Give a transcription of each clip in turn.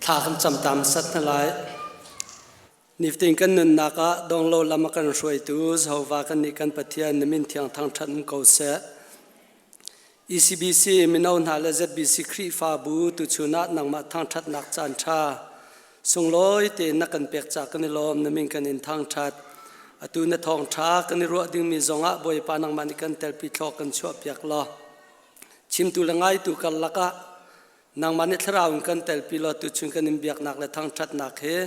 Thla kan cam ta hmasat hna lai. Niftin kan nunnak ah donglo lam a kan hruaitu Jehovah kannih kan Pathian na min thiang thangṭhat um ko seh. ECBC mino hna le ZBC Khrihfabu tuchun ah nangmah thangṭhatnak caan ṭha sunglawi tein na kan pek ca kan i lawm na min kan in thangṭhat. Atu na thawngṭha kan i ruah dingmi zongah Bawipa nangmah nih kan telpi thlawk kan chuahpiak law chimtu le ngaitu karlak ah Nangmah nih thlarau in kan telpi law tuchun kan in biaknak le thangṭhatnak hi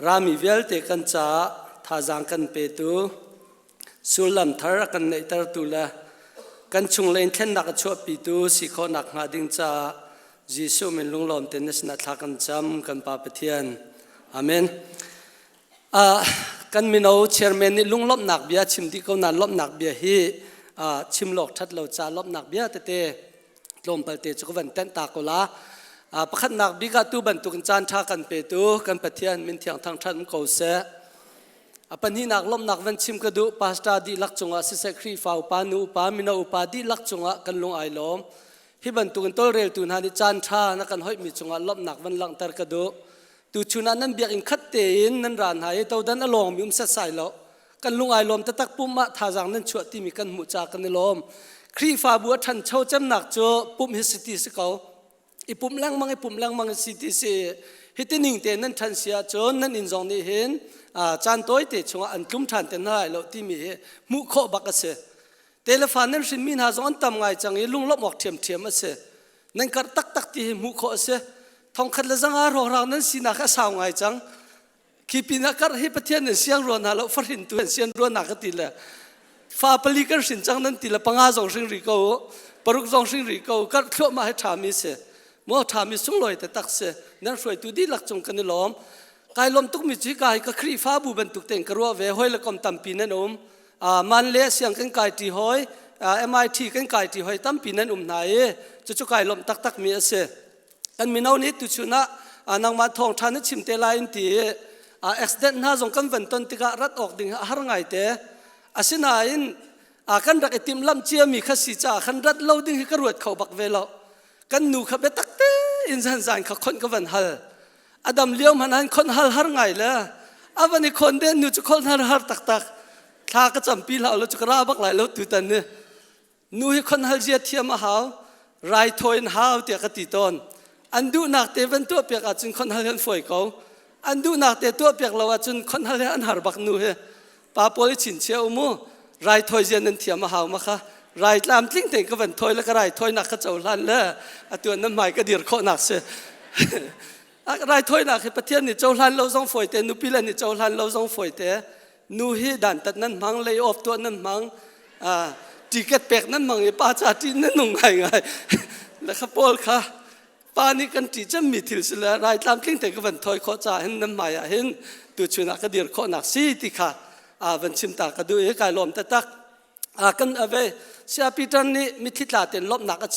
rami vialte kan caah thazaang kan petu sullam thar a kan neihtertu le kan chunglei in thlennak a chuahpitu si khawh nakhnga ding caah Jesuh min lunglawm tein na sinah thla kan cam kan Pa Pathian. Amen. Kan mino chairman nih lunglawmhnak bia chim dih ko nain lawmhnak bia hi chim lawk ṭhat lo ca lawmhnak bia tete tlawmpal te cu ka van tenh ta ko la. Pakhatnak bik ah tu bantukin caan ṭha kan petu kan Pathian min thiang thangṭhat um ko seh. A pahnihnak lawmhnak van chim ka duh pastor dihlak cungah siseh Khrihfa upa nu upa mino upa dihlak cungah kan lung ai lawm. Hi bantukin tawlreltu hna nih caan ṭha na kan hoihmi cungah lawmhnak van langhter ka duh. Tuchun ah nan biakinn khat tein nan ra hna i todan a lawngmi um setsai lo. Kan lung ai lawm taktak pum ah thazaang nan chuah timi kan hmuh ca kan i lawm. Khrihfabu a ṭhancho cemnak cu pumh hi si ti si ko. I pumh lengmang i pumh lengmang i si ti si. Hiti ning tein nan ṭhan si ahcun nan inn zong nih hin caan tawite chungah an tlum ṭhan te hna lai lo timi hi hmuh khawh bak a si. Telefa nan hrinmi hna zong an tam ngai cang i lunglawmh awk ṭhiamṭhiam a si. Nan karh taktak ti hi hmuh khawh a si. Thongkhat le zanga hrawkhrang nan sinak a sau ngai cang. Khi pinah karh hi Pathian nan siang rua hna lo, fahrin tu an sian rua na ka ti le fa pali kan hrin cang nan ti le panga zong hring ri ko u, paruk zong hring ri ko u, karh thluahmah hi ṭhami si. Maw ṭhami sunglawi taktak si. Nan hruaitu dihlak cung kan i lawm. Kai lawm tukmi cu hika hi ka Khrihfabu bantuk tein ka ruah ve, hawi le kom tampi nan um. Man le siang kan kai ṭi hawi, MIT kan kai ṭi hawi tampi nan um hna i cucu kai lawmh taktakmi a si. Kan mino nih tuchun ah nangmah thawngṭha na chim te lai in ti i accident hna zong kan van ton tikah rat awk ding a har ngai te. Asinain kan rak i timhlamh ciami kha si caah khan rat lo ding hi ka ruat kho bak ve lo. Kan nu kha biatak tein zanzan kha khonh ka van hal. A dam lio hmanh han khonh hal har ngai le a van i khon den nu cu khon har har taktak. Thla ka campi hlah lo cu ka ra bak lai lo tutan ni. Nu hi khon hal zia thiam a hau, raithawi in hau tiah ka ti tawn. An duhnak te van tuah piak ahcun khon hal hi an fawi ko. An duhnak te tuah piak lo ahcun khon hal hi an har bak nu hi. Pa pawl i chinchia um u, raithawi zia nan thiam a hau ma kha. Rai tlam tling tein ka van thawi le ka raithawinak ka cohlan le atu nan hmai ka dir khawhnak si. Raithawinak hi Pathian nih cohlan lo zong fawi te, nupi le nih cohlan lo zong fawi te. Nu hi dantat nan hmang, lay off tuah nan hmang, ticket pek nan hmang i pa ca ṭih nan nung ngaingai. Le kha pawl kha pa nih kan ṭih cemmi thil si le rai tlamtling te ka van thawi khawh caah hin nan hmai ah hin tuchun ah ka dir khawhnak si ti kha van chim ta ka duh i kai lawm taktak. Kan ave Saya Peter nih mitthli tla tein lawmhnak a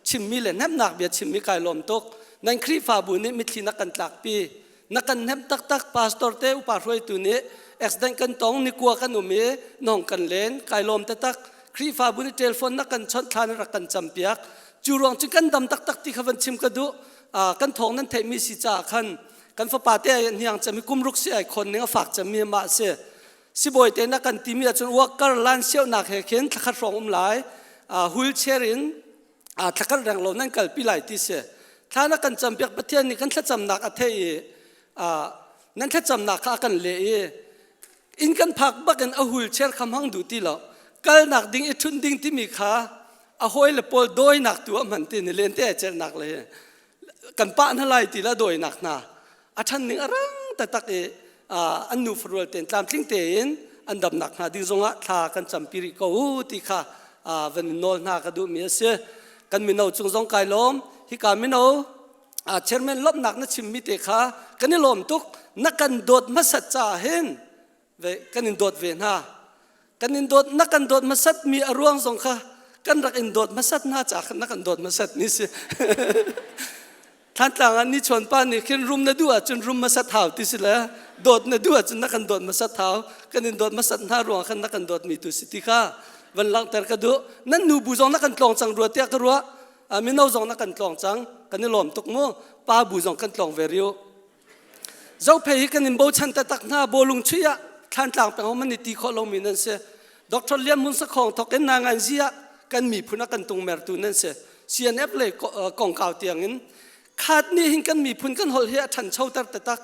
chimmi le hnemhnak bia chimmi kai lawm tuk. Nan Khrihfabu nih mitthli na kan tlakpi. Na kan hnemh taktak pastor te upa hruaitu nih accident kan tong nikua kan um i nong kan len kai lawm taktak. Khrihfabu nih telephone na kan chawnh thla na rak kan campiak. Cu ruang cu kan dam taktak ti kha van chim ka duh. Kan thawng nan theihmi si caah khan kan fapa te ai hniang cem i kum ruk si ai khon ning a fak cemmi mah si. Sibawi te na kan timi ahcun worker lan siaunak he khin thlakhat hrawng um lai wheelchair in thlakhat reng lo nan kalpi lai ti si thla na kan campiak Pathian nih kan thlacamnak a thei i nan thlacamnak kha a kan leh i inn kan phak bak in a wheelchair kha hmang duh ti lo kalnak ding i ṭhun ding timi kha a hawi le pawl dawinak tu a hman ti ni len te ai celhnak le kan pah hna lai ti la dawinak hna a ṭhan ning a rang taktak i an nu farual tein tlamtling tein an damnak hnga ding zongah thla kan campi rih ko u ti kha van in nawl hna ka duhmi a si. Kan mino cung zong kai lawm. Hika mino chairman lawmhnak na chimmi te kha kan i lawm tuk. Na kan dawt hmasat caah hin ve kan in dawt ve hna. Kan in dawt na kan dawt hmasat mi a ruang zong kha kan rak in dawt hmasat hna caah khan na kan dawt hmasat ni si. Thantlang ah nichuan pa nih khin rum na duh ahcun rum hmasat hau ti si le dawt na duh ahcun na kan dawt hmasat hau kan in dawt hmasat hna ruang khan na kan dawtmi tu si ti kha van langhter ka duh nan nu bu zong na kan tlawng cang rua tiah ka ruah. Mino zong na kan tlawng cang. Kan i lawm tuk mu. Pa bu zong kan tlawng ve riu. Zophei hi kan in bochan taktak hna bawlung chuih ah Thlantlang peng man i ti khawh lomi nan si. Dr. Lian Mun Sakhong thok in na ngan zi ah kan miphun a kan tungmertu nan si. CNF le kongkau tiang in khat nih hin kan miphun kan holh hi a ṭhanchoter taktak.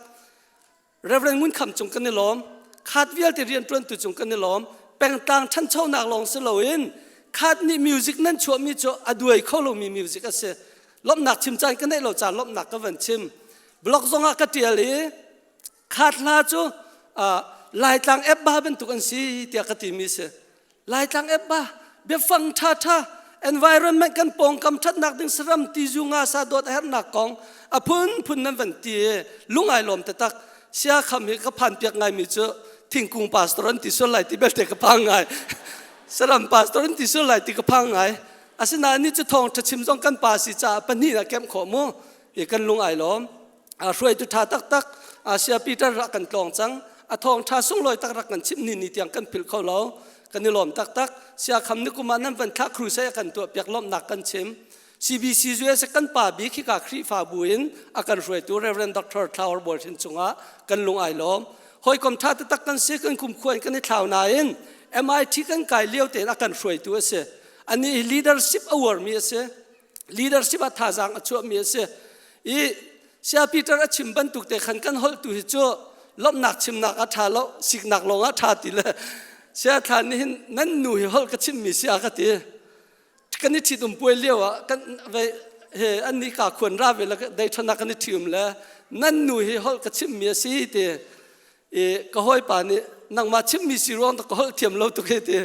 Reverend Ngun Kham cung kan i lawm. Khat vialte rianṭuantu cung kan i lawm. Pengtlang ṭhanchonak lawng si loin khat nih music nan chuahmi cu a duai kho lomi music a si. Lawmhnak chim caan ka neih lo caan lawmhnak ka van chim. Blog zongah ka ṭial i khat hla cu Laitlang app ba bantuk an si tiah ka timi si. Laitlang app ba biafang ṭhaṭha environment kan pawngkam ṭhatnak ding saram tizu nga sa dawt a herhnak kong a phunphun nan van ti i lungai lawm taktak sia kham hi ka phan piak ngaimi cu thingkung pastor an ti sual lai ti belte ka phang ngai saram pastor an ti sual lai ti ka phang ngai asinain ni cu thawng ṭha chim zong kan pa si caah pahnih na kemh khawh mu i kan lung ai lawm hruaitu ṭha taktak Asia Peter rak kan tlawng cang a thawng ṭha sunglawi tak rak kan chimh ni ni tiang kan philh kho lo kan i lawm taktak siakham ni kum ah nan van thlah crusade a kan tuah piak lawmhnak kan chim CBC US kan pa bik hika Khrihfabu in a kan hruaitu Reverend Dr. Thlawar Bawi Hrin cungah kan lung ai lawm hawikom ṭha taktak kan si kan kumkhua in kan i thlau nain MIT kan kai lio tein a kan hruaitu a si ani leadership a uarmi a si leadership ah thazaang a chuahmi a si i Sia Peter a chim bantuk te khan kan holh tu hi cu lawmhnak chimnak a ṭha lo siknak lawng ah ṭha ti le sia thla nih hin nan nu hi holh ka chimmi si a ka ti kan i ṭhitum puai lio ah kan ve he an nih ka khuan ra ve le dei ṭhana kan i ṭhium le nan nu hi holh ka chimmi a si ti i ka hawipa nih nangmah chimmi si ruang ka holh thiam lo tuk he ti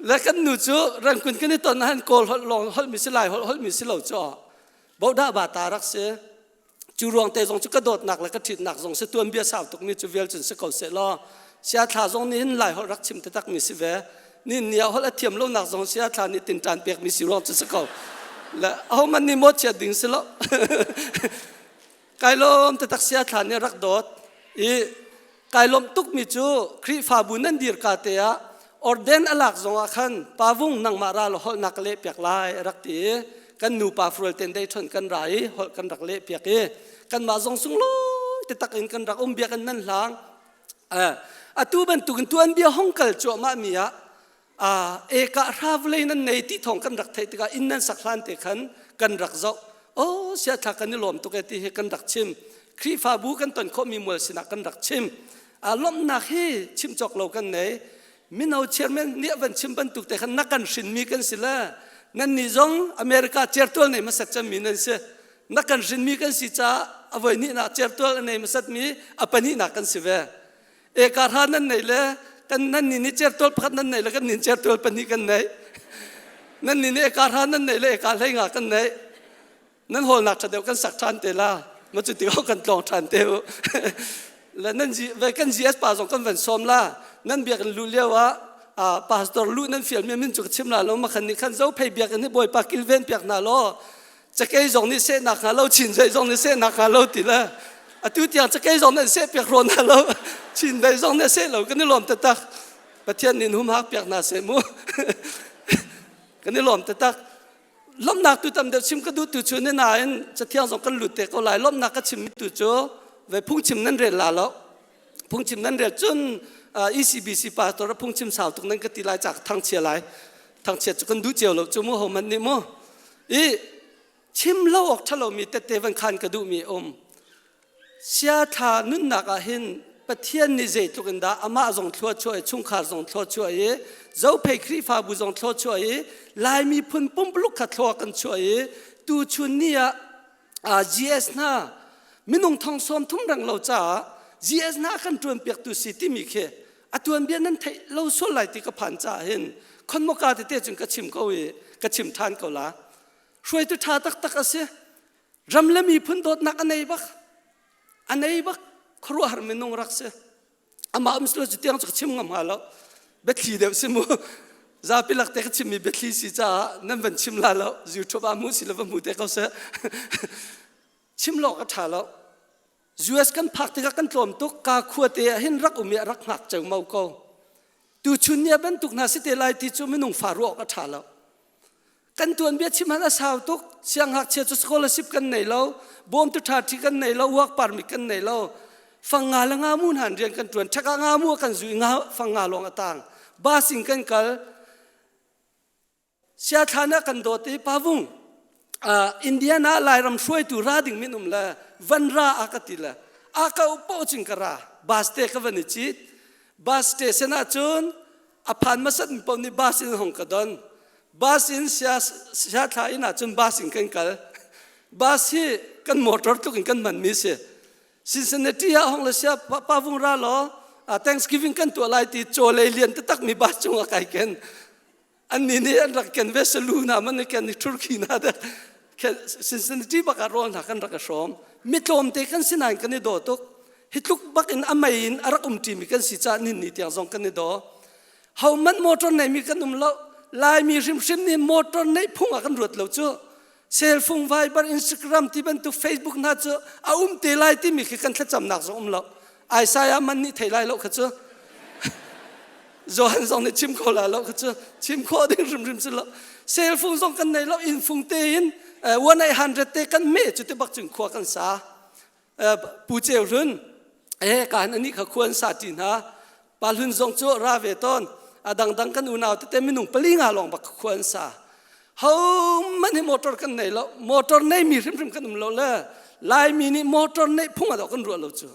le kan nu cu rangkun kan i ton han kawl holh lawng holhmi si lai holh holhmi si lo cu bodah ba ta rak si cu ruang te zong cu ka dawtnak le ka ṭhitnak zong si tuan bia sau tukmi cu vial cun si ko seh law sia thla zong nih hin lai holh rak chim taktak mi si ve ni nia holh a thiam lonak zong sia thla nih tinṭan pekmi si ruang cu si ko le ahohmanh nih maw chiat ding si lo Kai lawm taktak sia thla nih rak dawt i kai lawmh tukmi cu Khrihfabu nan dir ka te ah orden a lak zong ah khan pavung nangmah ra law holh na ka leh piak lai a rak ti i kan nu pa fural ten dei thon kan ra i holh kan rak leh piak i kanmah zong sunglawi taktak in kan rak um biak in nan hlang atu bantukin tuanbia hong kal cuahmah mi ah eka hra vawlei nan nei ti thawng kan rak theih tikah inn nan sak hlan te khan kan rak zoh oh siathla kan i lawm tuk e ti hi kan rak chim Khrihfabu kan ton khawhmi mual sinah kan rak chim a lawmhnak hi chim cawk lo kan nei mino chairman nih van chim bantuk te khan na kan hrinmi kan si le nan nih zong America certual nei hmasat cemmi nan si na kan hrinmi kan si caah a voi nih nak certual a nei hmasat mi a pahnih nak kan si ve eka hra nan nei le kan nan ni nih certual pakhat nan nei le kan nin certual pahnih kan nei nan ni nih eka hra nan nei le eka hlei nga kan nei nan hawlnak ṭha deuh kan sak ṭhan te la ma cu tikah kan tlawng ṭhan te u le nan ve kan GS pa zong kan van sawm la nan biakinn lu lio ah pastor lu nan fial mi min cu ka chim la lo ma khan nih khan zo phei biakinn hi bawipa kilven piak hna law cakei zong nih sehnak hnga lo chinzei zong nih sehnak hnga lo ti le atu tiang cakei zong nih seh piak rawn hna lo chinzei zong nih seh lo kan i lawm taktak pathian nih humhak piak hna seh mu kan i lawm taktak lawmhnak tu tam deuh chim ka duh tu cu ni nain cathiang zong kan lut te ko lai lawmhnak ka chim tu cu ve phungchim nan rel la lo phungchim nan rel cun ECBC pastor phungchim sau tuk nan ka ti lai ca thangchia lai thangchiat cu kan duh cio lo cu mu ho man nih mu i chim lo awk ṭhalomi tette van khan ka duhmi a um siathla nunnak ah hin Pathian nih zeitluk in dah amah zong thlua chuah i chungkhar zong thlua chuah i Zophei Khrihfabu zong thlua chuah i Laimi phun pumpuluk kha thlua kan chuah i tuchun ni ah GS hna minung thong sawm thum reng lo caah GS hna kan ṭuan piaktu si timi khi a tuanbia nan theih lo sual lai ti ka phan caah hin khonmoka tete cun ka chim ko i ka chim ṭhan ko la hruaitu ṭha taktak a si ram le miphun dawtnak a nei bak a nei bak khuaruahhar minung rak si amah um silo cu tiang cu ka chim ngam hnga lo biathli deuh si mu zapi lak te ka chimmi biathli si caah nan van chim la lo youtube ah mu si lo va hmu te ko seh chim lo ka ṭha lo US kan phak tikah kan tlawm tuk ka khua te ah hin rak um i rak hngak ceumau ko. Tuchun ni a bantuk hna si te lai ti cu minung fa ruah awk a ṭha lo. Kan tuanbia chim han a sau tuk. Siangngakchia cu scholarship kan nei lo, bawmtu ṭha ṭhi kan nei lo, work permit kan nei lo. Fang nga le nga mu hna rian kan ṭuan. Ṭhek ah nga mu a kan zu i nga fang nga lawng a tang. Bus in kan kal. Siathlan ah kan dawt i Pavung Indiana Lairam hruaitu ra ding min um le van ra a ka ti le a ka po cing ka ra bus te ka van i cit bus station ah cun a phan masat mi paoh nih bus in hong ka don bus in sia siathla in ah cun bus in kan kal bus hi kan motor tluk in kan hman mi si Cincinnati ah hong le sia pavung ra law Thanksgiving kan tuah lai ti chaw lei lian taktak mi bus cung ah kai ken Annih nih an rak ken ve salu hna man ken i Turkey hna de Cincinnati bak ah rawl hna kan rak i hrawm. Mi tlawmte kan si nain kan i daw tuk. Hi tluk bak in a mei in a rak um ṭimi kan si caah nin ni tiang zong kan i daw. Hohmanh motor neimi kan um lo. Laimi hrimhrim nih motor neih phung ah kan ruat lo cu. Cellphone, Viber, Instagram ti bantuk Facebook hna cu a um te lai timi khi kan thlacamnak zong um lo. Isaiah man nih thei lai lo kha cu. Johan zong nih chim kho la lo kha cu. Chim khawh ding hrimhrim si lo. Cellphone zong kan nei lo inn fung te in 1800 te kan me cu te bak cun khua kan sa. Pu Ceu Hlun eh kan ani kha khua an sa ti hna. Pa Hlun zong cu ra ve tawn. A dangdang kan unau tete minung pali nga lawng bak khua an sa. Ho man hi motor kan nei lo. Motor nei mi hrimhrim kan um lo le Laimi nih motor neih phung ah kan ruah lo cu.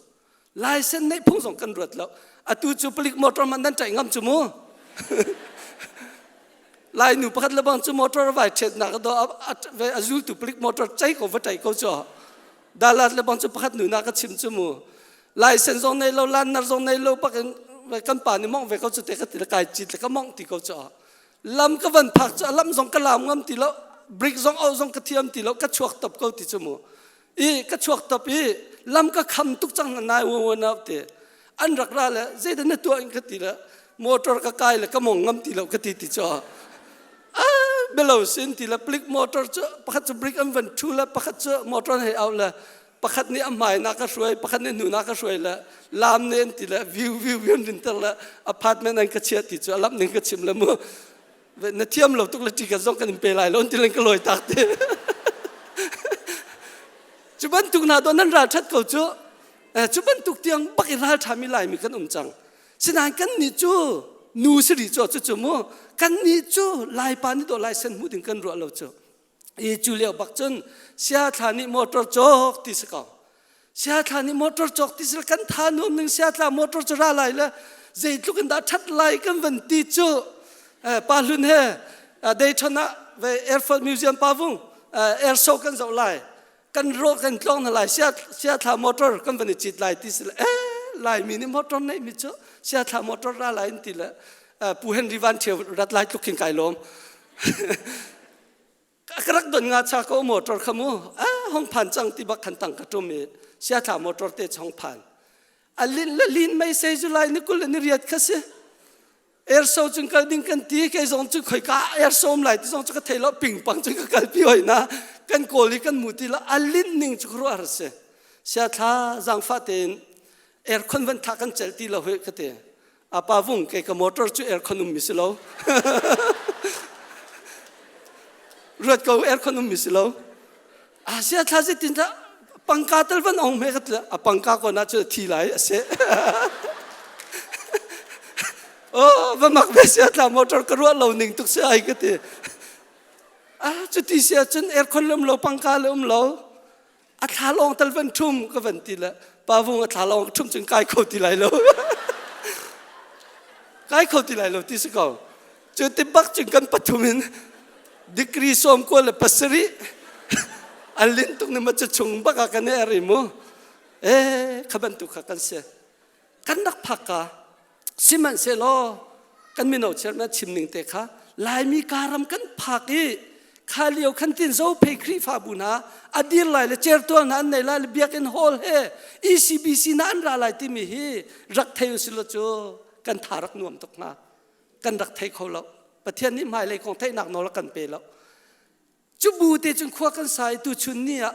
License neih phung zong kan ruat lo. Atu cu palik motor man nan ṭaih ngam cu mu. Lai nu pakhat le bang cu motor vai ṭhet nak do a zultu palik motor chei ko va ṭaih ko cu. Dalat le bang cu pakhat nu na ka chim cu mu. License zong nei lo, lannar zong nei lo pak in kan pa nih mong ve ko cu te ka ti le kai cit le ka mong ti ko cu. Lam ka van phak cu a lam zong ka lam ngam ti lo, brick zong au zong ka thiam ti lo, ka chuak top ko ti cu mu. I ka chuak top i lam ka kham tuk cang na nai wan wan te. An rak ra le zeidah na tuah in ka ti le motor ka kai le ka mong ngam ti lo ka ti ti cu. Ah, belo sin ti le plik motor cu pakhat cu brick an van thu le pakhat cu motor hei au le pakhat nih a hmai na ka hruai pakhat nih hnu na ka hruai le lam ne an ti le view view view an rinter le apartment an ka chiah ti cu a lam ning ka chim le mu na thiam lo tuk le ticket zong kan in pe lai lo an ti len ka lawi tak te cu bantuk hna do nan ral that ko cu cu bantuk tiang bak i ral ṭhami laimi kan um cang sinain kan nih cu nu si rih cu cu cu mu kan nih cu laipa nih do lai sen hmu ding kan ruah lo cu i cu lio bak cun siathla nih motor cawk ti si ko siathla nih motor cawk ti si kan tha nuam ning siathla motor cu ra lai le zeitluk in dah that lai kan van ti cu pa hlun he Dayton ah ve Air Force Museum pa vung air show kan zoh lai kan ro kan tlong na lai siathla motor kan van i cit lai ti si le eh laimi nih motor neih mi cu siathla motor ra lai in ti le pu Henry Van Thio rat lai tluk khin kai lawm ka rak don nga cha ko motor kha mu a hong phan cang ti bak khan tang ka tum i siathla motor te chong phan a lin le lin mei sei zu lai ni kul le ni riat kha si air show cun kal ding kan ti kei zong cu khoi ka air show um lai ti zong cu ka thei lo ping pang cu ka kal pi hoi na kan kawl i kan mu ti lo a lin ning cu ruah har si siathla zangfa tein aircon van tha kan cel ti lo hoi ka te apa vung ke ka motor cu aircon um mi si lo ruat ko aircon um mi si lo Asia thla si tin tha pangka tal van ong me ka a pangka ko na chu thi lai ase oh va mak ve sia tla motor ka ruah lo ning tuk se ai ka ti ah chu ti sia chun aircon lum lo pangka le um lo a thla lawng tal van thum ka van ti le pa vung a thla lawng thum cun kai kho ti lai lo kai kho ti lai lo ti si ko cu ti bak cun kan pathum in degree 97 an lin tuk ni ma cu chung bak ah kan i eri mu eh kha bantuk kha kan si kan rak phak ka sihmanhsehlaw kan mino chairman chim ning te kha laimi karam kan phak i kha lio khan tin zo phei Khrihfabu hna a dir lai le certual hna an nei lai le biakinn hall he ECBC na an ra lai timi hi rak thei usilo cu kan tha rak nuam tuk hnga kan rak thei kho lo Pathian nih hmailei kong theihnak nawl a kan pe lo Cu bu te cun khua kan sa i tuchun ni ah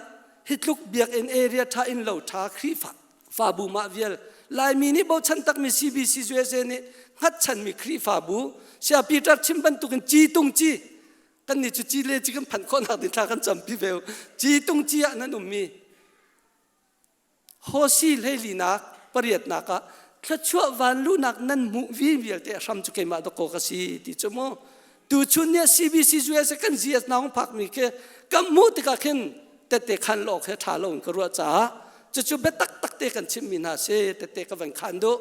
hi tluk biakinn area ṭha in lo ṭha Khrihfa fabu mah vial Laimi nih bochan takmi CBC USA nih hngatchanmi Khrihfabu Saya Peter chim bantukin ci tung ci kan nih cu ci le ci kan phanh khawhnak ding thla kan campi ve ci tung ci ah nan ummi Hosi hleilinak pariatnak ah thluachuah vanluhnak nan hmuh vi vialte a hram cu keimah dawkaw ka si ti cu mu tuchun ni CBC USA kan GS naung phakmi khi kan hmuh tikah khin tette khan lo khi ṭha lo in ka ruah caah cucu biatak tak te kan chimmi hna si tette ka van khan duh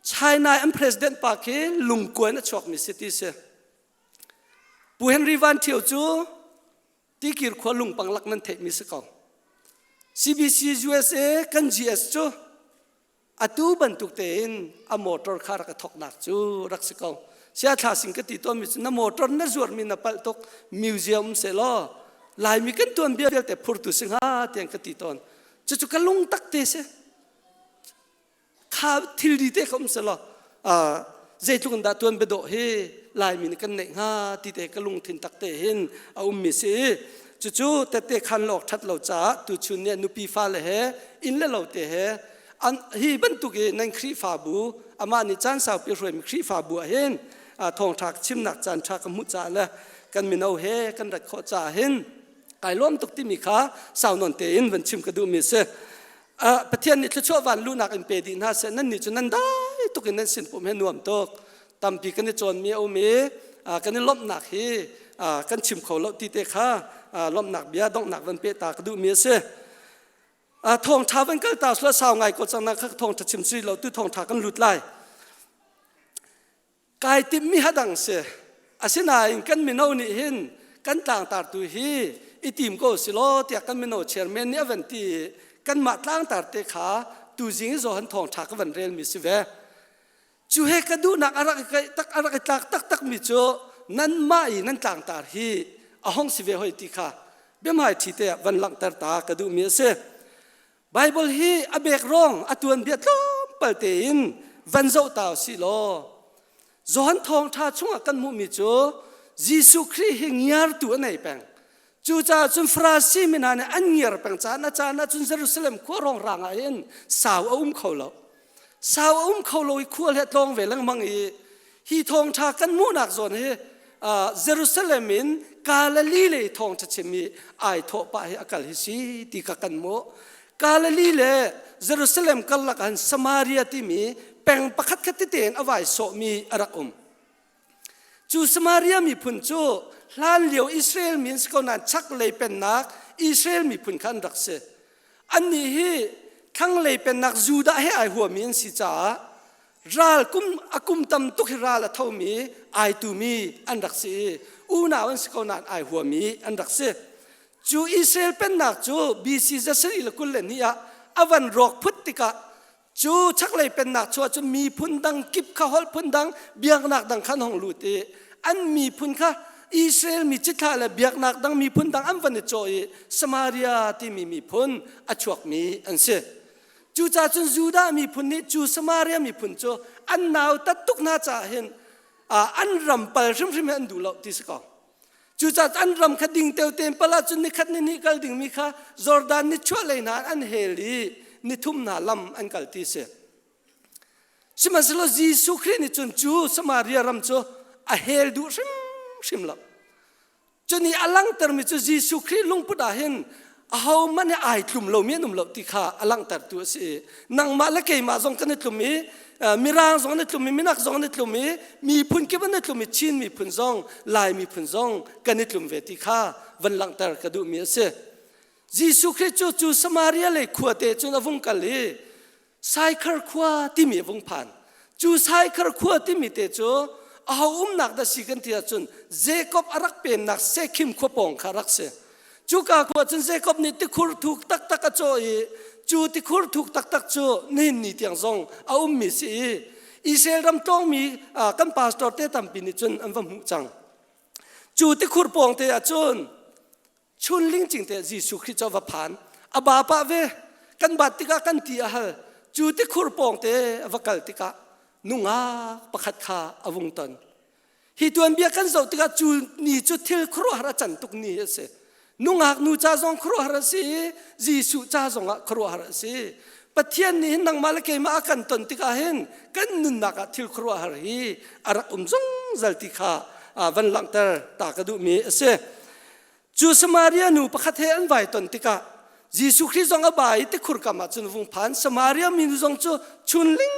China an president pa khi lungkuan a chuakmi si ti si Pu Henry Van Thio cu Tikir khua lungpang lak nan theihmi si ko. CBC USA kan GS cu atu bantuk tein a motor kha rak a thoknak cu rak si ko. Sia thla sing ka ti tawnmi cu na motor na zuarmi na palh tuk museum se law Laimi kan tuan bia vialte phurtu si hnga tiang ka ti tawn. Cucu ka lung tak te si. Kha thilri te kha um selaw zeitluk in dah tuan biadawh hi Laimi nih kan neih hnga ti te ka lungthin tak te hin a ummi si i cucu tette khan lawk ṭhat lo caah tuchun nih nupi fale he inn le lo te he an hi bantuk i nan Khrihfabu amah nih caan saupi hruaimi Khrihfabu ah hin thawngṭha chimnak caan ṭha ka hmuh caah le kan mino he kan rat khawh caah hin kai lawm tuk timi kha sau nawn tein van chim ka duhmi si. Pathian nih thluachuah van luhnak in pe dih hna seh nan nih cu nan dai tuk in nan sin pum he nuam tuk tampi kan i cawnmi a um i kan i lawmhnak hi kan chim kho lo ti te kha lawmhnak bia donghnak van pe ta ka duhmi a si thawngṭha van kal ta sula sau ngai ko cang na kha thawngṭha chim si lo tu thawngṭha kan lut lai Kai timhmi hadang si. Asinain kan mino nih hin kan tlangtartu hi i tim ko si law tiah kan mino chairman nih a van ti i kanmah tlangtar te kha tuzing i Johan thawngṭha ka van relmi si ve. Cu he ka duhnak a rak i tak a rak i tlak taktakmi cu nanmah i nan tlangtar hi a hong si ve hoi ti kha biahmai ṭhi te ah van langhter ta ka duhmi a si. Bible hi a bek rong a tuanbia tlawmpal tein van zoh ta usih law Johan thawngṭha chungah kan hmuhmi cu Jesuh Khrih hi ngiartu a nei peng. Cucaah cun Farasi mi hna nih an ngiar peng caan a caan ah cun Jerusalem khua rongrang ah hin sau a um kho lo. Sau a um kho lo i khual he tlawng ve lengmang i hi thawngṭha kan hmuhnak zawn hi Jerusalem in Galilee lei thawngṭha chim i ai thawh pah hi a kal hi si ti kha kan hmuh. Galilee le Jerusalem karlak ah Samaria timi peng pakhat khat tete in a vai sawhmi a rak um. Cu Samaria miphun cu hlan lio Israel mi an si ko nain chaklei pennak Israel miphun kha an rak si. Annih hi thlanglei pennak Judah he ai huami an si caah ral kum a kum tam tuk hi ral a thomi ai tumi an rak si i unau an si ko nain ai huami an rak si cu Israel pennak cu BC zasarih le 22 ah a van rawk phut tikah cu chaklei pennak chu ah cun miphun dang kip kha holh phun dang biaknak dang khan hong lut i an miphun kha Israel mi cithlah le biaknak dang miphun dang an van i cawh i Samaria timi miphun a chuakmi an si Cucaah cun Judah miphun nih cu Samaria miphun cu an nautat tuk hna caah hin an ram pal hrimhrim hi an duh lo ti si ko. Cucaah an ram kha ding teo tein pal ahcun nikhat ni hnih kal dingmi kha Jordan nichuah lei hna an hel i nithum hna lam an kal ti si. Sihmanhsehlaw Jesuh Khrih nih cun cu Samaria ram cu a hel duh hrimhrim lo. Cunih a langhtermi cu Jesuh Khrih lungput ah hin ahohmanh hi ai tlum lomi an um lo ti kha a langhtertu a si. Nangmah le keimah zong kan i tlum i Mirang zong an i tlum i Minak zong an i tlum i miphun kip an i tlum i Chin miphun zong Lai miphun zong kan i tlum ve ti kha van langhter ka duhmi a si. Jesuh Khrih cu cu Samaria lei khua te cun a vung kal i Saikhar khua timi a vung phan. Cu Saikhar khua timi te cu aho umnak dah si kan ti ahcun Jacob a rak pemnak Sekhim khua pawng kha rak si. Cuka khua cun Jacob nih tikhur thuk taktak a cawh i cu tikhur thuk taktak cu nihin ni tiang zong a ummi si i Israel ram tlawngmi kan pastor te tampi nih cun an va hmuh cang. Cu tikhur pawng te ahcun Chun lingcing te Jesuh Khrih cu a va phan. A ba pah ve. Kan bat tikah kan ti a hal. Cu tikhur pawng te a va kal tikah nungak pakhat kha a vung ton. Hi tuanbia kan zoh tikah cu ni cu thil khuaruahhar a can tuk ni a si. Nungak nu ca zong khuaruahhar a si i Jesuh ca zongah khuaruahhar a si. Pathian nih hin nangmah le keimah a kan ton tikah hin kan nunnak ah thil khuaruahhar hi a rak um zungzal ti kha van langhter ta ka duhmi a si. Cu Samaria nu pakhat he an vai ton tikah Jesuh Khrih zong a ba i tikhur kam ah cun vung phan. Samaria minu zong cu chun ling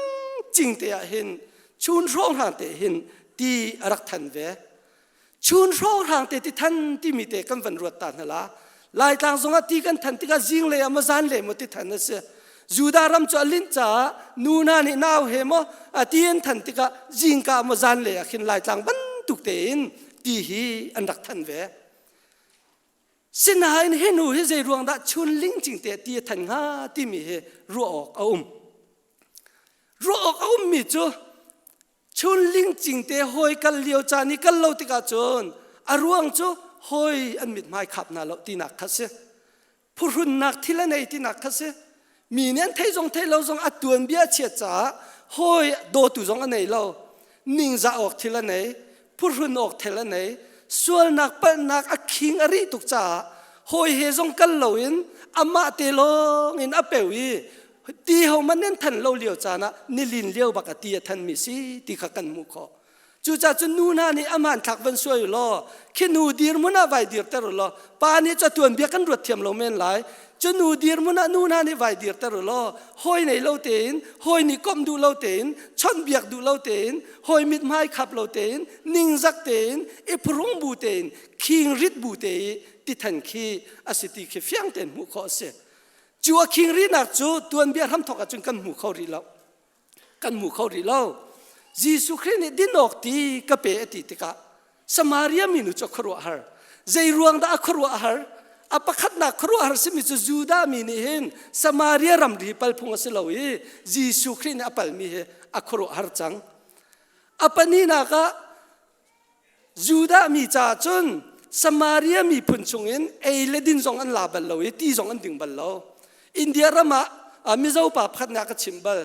cing te ah hin chun hrawnghrang te hin ti a rak than ve. Chun hrawnghrang te ti than timi te kan van ruat ta hna la. Laitlang zongah ti kan than tikah zinglei ah maw zanlei maw ti than a si. Judah ram cu a linh caah nu hna nih nau he maw ti an than tikah zingka maw zanlei ah khin Laitlang bantuk tein ti hi an rak than ve. Sinain hi nu hi zei ruang dah chun lingcing te ti a than hnga timi hi ruah awk a um. Ruah awk a ummi cu chun lingcing te hawi kal lio caan i kal lo tikah cun a ruang cu hawi an mithmai khap hna lo tinak kha si. Phuhrunnak thil a nei tinak kha si. Mi nih an theih zong theih lo zong a tuanbia a chiat caah hawi dawtu zong a nei lo. Ningzah awk thil a nei, phuhrun awk thil a nei, sualnak palhnak a khing a rih tuk caah hawi he zong kal loin amah te lawng in a peu i ti ho man nan than lo lio caan ah nilin lio bak a ti a thanmi si ti kha kan hmuh khawh. Cucaah cun nu hna nih a hmanthlak van suai u law khi nu dirhmun ah vai dirter u law pa nih catuan bia kan ruat thiam lo men lai. Cu nu dirhmun ah nu hna nih vai dirter u law hawi nei lo tein hawi nih komh duh lo tein chawnhbiak duh lo tein hawi mithmai khap lo tein ningzak tein i phuhrung bu tein khing rit bu te i tithan khi a si ti khi fiang tein hmuh khawh a si. Cu a khing rihnak cu tuanbia hramthok ahcun kan hmu kho rih lo. Kan hmu kho rih lo. Jesuh Khrih nih din awk ti ka pe a ti tikah Samaria minu cu a khuaruah har. Zei ruang dah a khuaruah har? A pakhatnak khuaruahhar simi cu Judah mi nih hin Samaria ramri pal phung a si lo i Jesuh Khrih nih a palmi hi a khuaruahhar cang. A pahnihnak ah Judah mi caah cun Samaria miphun chungin ei le din zong an la bal lo i ti zong an ding bal lo. India ram ah Mizo pa pakhat nih a ka chimh bal.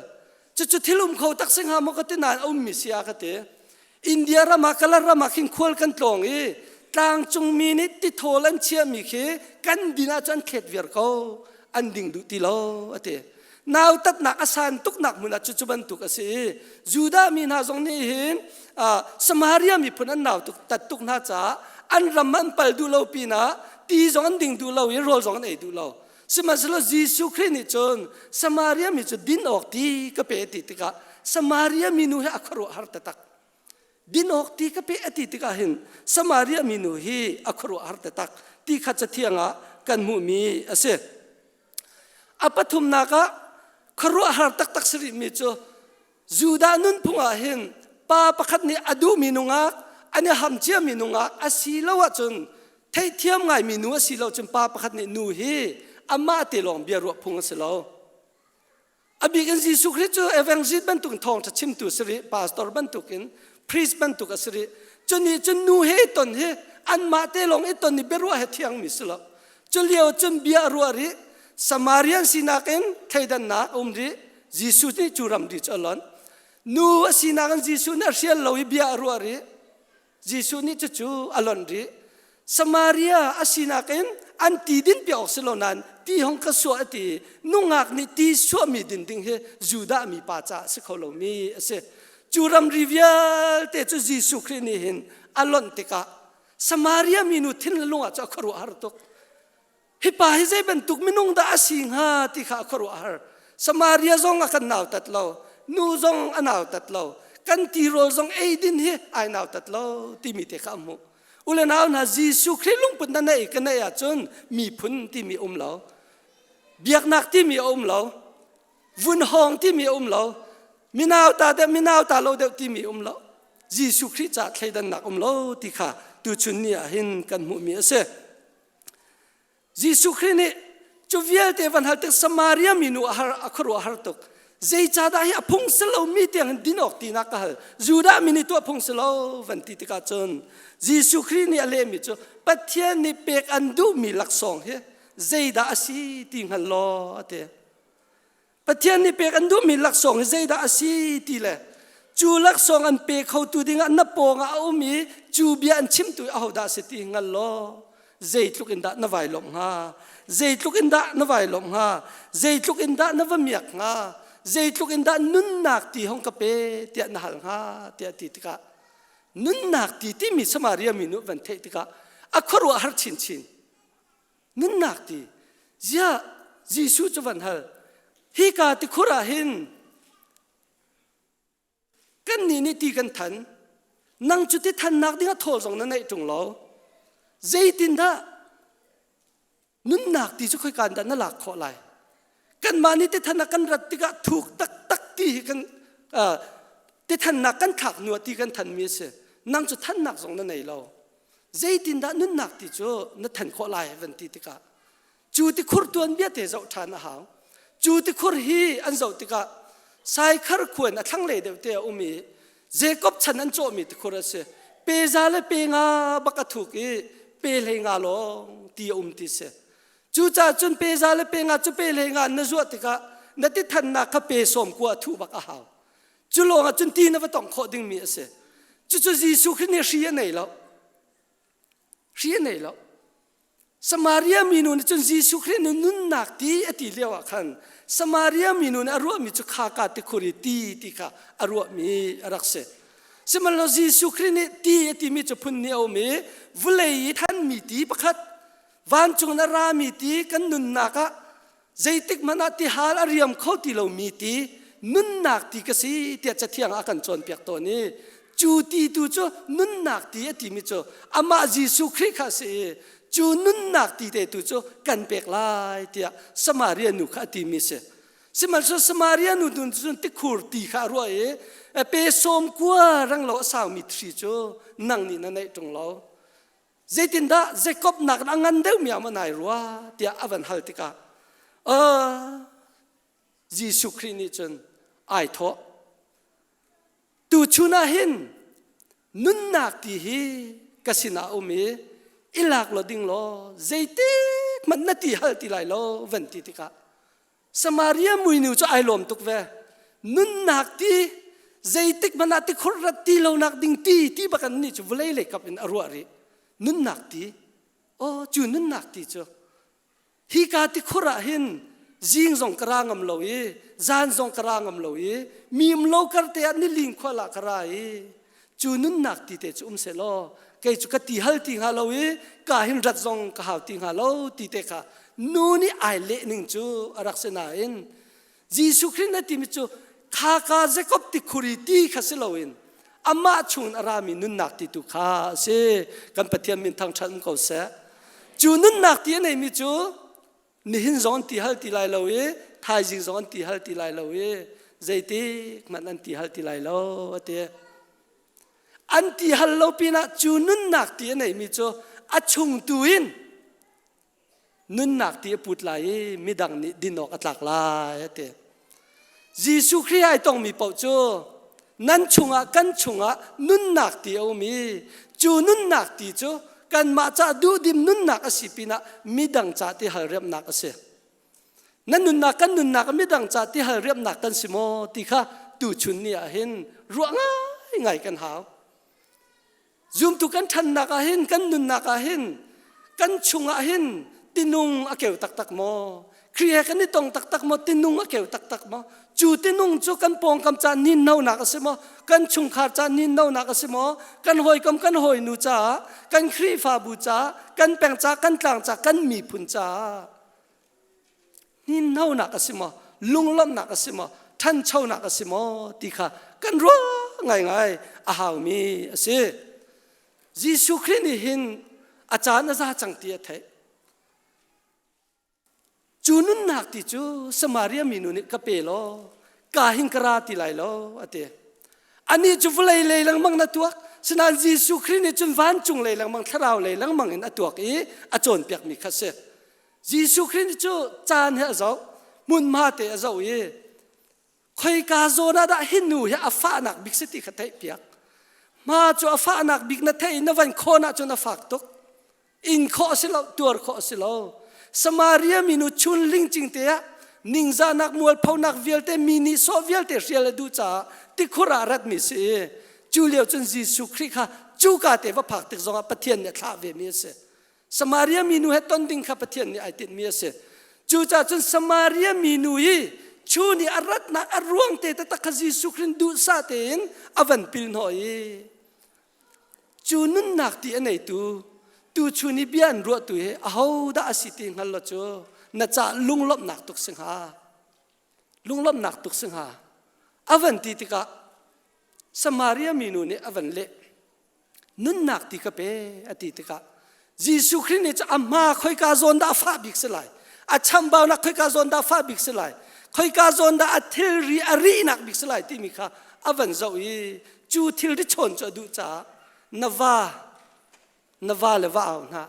Cucu thil um kho tak si hnga maw ka ti nain a ummi si a ka ti. India ram ah Kalar ram ah khin khual kan tlawng i tlangcung mi nih tithawl an chiahmi khi kan din ahcun an thlet viar ko an ding duh ti lo a ti. Nautatnak a san tuknak hmun ah cucu bantuk a si i Judah mi hna zong nih hin Samaria miphun an nau tuk tat tuk hna caah an ram an pal duh lo pinah ti zong an ding duh lo i rawl zong an ei duh lo. Sihmanhsehlaw Jesuh Khrih nih cun Samaria mi cu din awk ti ka pe ti tikah Samaria minu hi a khuaruahhar taktak. Din awk ti ka pe a ti tikah hin Samaria minu hi a khuaruahhar taktak ti kha cathiang ah kan hmuhmi a si. A pathumnak ah khuaruahhar taktak si rihmi cu Judah nunphung ah hin pa pakhat nih a duhmi nungak an i ham ciami nungak a si lo ahcun theihthiam ngaimi nu a si lo cun pa pakhat nih nu hi amah te lawng bia ruah phung a si lo. A bik in Jesuh Khrih cu evangelist bantuk in thawngṭha chimtu si rih, pastor bantuk in priest bantuk a si rih. Cu nih cun nu he i ton hi anmah te lawng i ton i biaruah he thiangmi si lo. Cu lio cun bia a ruah rih. Samarian sinak in thleidannak a um rih. Jesuh nih cu ramri cu a lonh. Nu a sinak in Jesuh nih a hrial lo i bia a ruah rih. Jesuh nih cucu a lonh rih. Samaria a sinak in an ti din piak awk si lo nain ti hong ka suah a ti. Nungak nih ti suahmi din ding hi Judah mi pa caah a si kho lomi a si. Cu ramri vialte cu Jesuh Khrih nih hin a lonh tikah Samaria minu thin le lung ah cu a khuaruahhar tuk. Hi pa hi zei bantuk minung dah a si hnga ti kha a khuaruahhar. Samaria zong a kan nautat lo, nu zong a nautat lo, kan tirawl zong eidin hi ai nautat lo timi te kha a hmuh. U le nau hna Jesuh Khrih lungput na neih ka neih ahcun miphun timi um lo, biaknak timi a um lo, vunhawng timi a um lo, minau ta deuh minau ta lo deuh timi um lo. Jesuh Khrih caah thleidannak um lo ti kha tuchun ni ah hin kan hmuhmi a si. Jesuh Khrih nih cu vialte van hal tik Samaria minu a har a khuaruah har tuk. Zeicahdah hi a phung si lomi tiang in din awk tinak ka hal. Judah mi nih tuah phung si lo van ti tikah cun Jesuh Khrih nih a lehmi cu Pathian nih pek an duhmi laksawng hi zeidah a si ti hngal law a ti. Pathian nih pek an duhmi laksawng hi zeidah a si ti le cu laksawng an pe khotu dingah na pawngah a um i cu bia an chimtu ahodah a si ti hngal law. Zeitluk in dah na vai lawmh hnga? Zeitluk in dah na vai lawmh hnga? Zeitluk in dah na va miak hnga? Zeitluk in dah nunnak ti hong ka pe tiah na hal hnga tiah ti tikah nunnak ti timi Samaria mi nu van theih tikah a khuaruah har chinchin. Nunnak ti ziah Jesuh cu van hal hika tikhur ah hin Kannih nih ti kan than. Nang cu ti thannak ding ah thawl zong na neih ṭung lo. Zeitindah nunnak ti cu khoika in dah na lak khawh lai? Kanmah nih ti than ah kan rat tikah thuk taktak ti hi kan ti thannak kan thlak hnu ah ti kan thanmi a si. Nang cu thannak zong na nei lo. Zeitindah nunnak ti cu na than khawh lai van ti tikah Cu tikhur tuanbia te zoh ṭhan a hau. Cu tikhur hi an zoh tikah Saikhar khua in a thlanglei deuh te a um i Jacob chan an cawhmi tikhur a si. Pe za le pe nga bak a thuk i pe hlei nga lawng ti a um ti si. Cucaah cun pe za le pe nga cu pe hlei nga na zuah tikah na ti thannak kha pe sawm kua a thuh bak a hau. Cu lawng ah cun ti na va tongh khawh dingmi a si. Cucu Jesuh Khrih nih hri a nei lo. Hri a nei lo. Samaria minu nih cun Jesuh Khrih nih nunnak ti a ti lio ah khan Samaria minu nih a ruahmi cu khaka tikhur i ti ti kha a ruahmi a rak si. Sihmanhsehlaw Jesuh Khrih nih ti a timi cu phun nih a um i vulei i thanmi ti pakhat vancung in a rami ti kan nunnak ah zeitik hmanh ah tihal a riam kho ti lomi ti nunnak ti ka si tiah cathiang ah a kan cawnpiak tawn i cu ti tu cu nunnak ti a timi cu amah Jesuh Khrih kha a si i cu nunnak ti te tu cu kan pek lai tiah Samaria nu kha a timi a si. Sihmanhsehlaw Samaria nu tu cun tikhur ti kha a ruah i pe sawm kua rang lo a saumi thri cu nang nih na neih ṭung lo. Zeitindah Jacob nakin a ngan deuhmi ah maw nai rua tiah a van hal tikah Jesuh Khrih nih cun ai thawh. Tuchun ah hin nunnak ti hi ka sinah a um i i lak law ding law zeitik hmanh na ti hal ti lai lo van ti tikah Samaria muinu cu ai lawm tuk ve. Nunnak ti zeitik hmanh ah tikhur rat ti lonak ding ti ti bak an nih cu vawlei lei kap in a ruah rih. Nunnak ti. Oh, cu nunnak ti cu hika tikhur ah hin zing zong ka ra ngam lo i zan zong ka ra ngam lo i mim lo kar te ah niling khual ah ka ra i cu nunnak ti te cu um seh law kei cu ka ti hal ti hnga lo i ka hin rat zong ka hau ti hnga lo ti te kha nu nih ai leh ning cu a rak si nain Jesuh Khrih na timi cu kha ka Jacob ti khuri ti kha si loin amah chung a rami nunnak ti tu kha a si. Kan Pathian min thangṭhat um ko seh. Cu nunnak ti a neimi cu nihin zong an ti hal ti lai lo i thaizing zong an ti hal ti lai lo i zeitik hmanh an ti hal ti lai lo a ti. An ti hal lo pinah cu nunnak ti a neimi cu a chung tu in nunnak ti a put lai i midang nih din awk a tlak lai a ti. Jesuh Khrih ai tongmi paoh cu nan chungah kan chungah nunnak ti a um i cu nunnak ti cu kanmah ca duhdim nunnak a si pinah midang ca ti hal riamnak a si. Na nunnak kan nunnak midang ca ti hal riamnak kan si maw ti kha tuchun ni ah hin ruah ngaingai kan hau. Zumtu kan ṭhannak ah hin, kan nunnak ah hin, kan chungah hin tinung a keu taktak maw? Khrih he kan i tong taktak maw? Tinung a keu taktak maw? Cu tinung cu kan pawngkam ca ninnonak a si maw? Kan chungkhar ca ninnonak a si maw? Kan hawikom kan hawinu caah, kan Khrihfabu caah, kan peng caah, kan tlang caah, kan miphun caah hninhnonak a si maw lunglawmhnak a si maw ṭhanchonak a si maw ti kha kan ruah ngaingai a haumi a si. Jesuh Khrih nih hin a caan a za cang ti a theih. Cu nunnak ti cu Samaria minu nih ka pe law ka hin ka ra ti lai lo a ti. Anih cu vawlei lei lengmang na tuak sinain Jesuh Khrih nih cun vancung lei lengmang thlarau lei lengmang in a tuak i a cawnpiakmi kha si. Jesuh Khrih cu caan he a zoh, hmunhma te a zoh i khoika zawn ah dah hi nu hi a fahnak bik si ti kha theihpiak. Hma cu a fahnak bik na theih na van khawn ahcun a fak tuk. In khawh a si lo, tuar khawh a si lo. Samaria minu chun lingcing te ah ningzahnak mualphonak vialte mi nih sawh vialte hrial a duh caah tikhur ah ratmi si i cu lio cun Jesuh Khrih kha cuka te va phak tik zongah Pathian nih a thlah ve mi a si. Samaria minu he ton ding kha Pathian nih ai tinhmi a si. Cucaah cun Samaria minu hi chu nih a ratnak a ruang te taktak kha Jesuh Khrih duhsah tein a van pil hnawh i cu nunnak ti a neitu tu chun i bia an ruahtu hi ahodah a si ti hngal lo cu na ca lunglawmhnak tuk si hnga. Lunglawmhnak tuk si hnga. A van ti tikah Samaria minu nih a van leh. Nunnak ti ka pe a ti tikah Jesuh Khrih nih cu a hma khoika zawn dah a fah bik si lai a chambaunak khoika zawn dah a fah bik si lai khoika zawn dah a thilri a rihnak bik si lai timi kha a van zoh i cu thilri chawn cu a duh caah na va na va le va au hna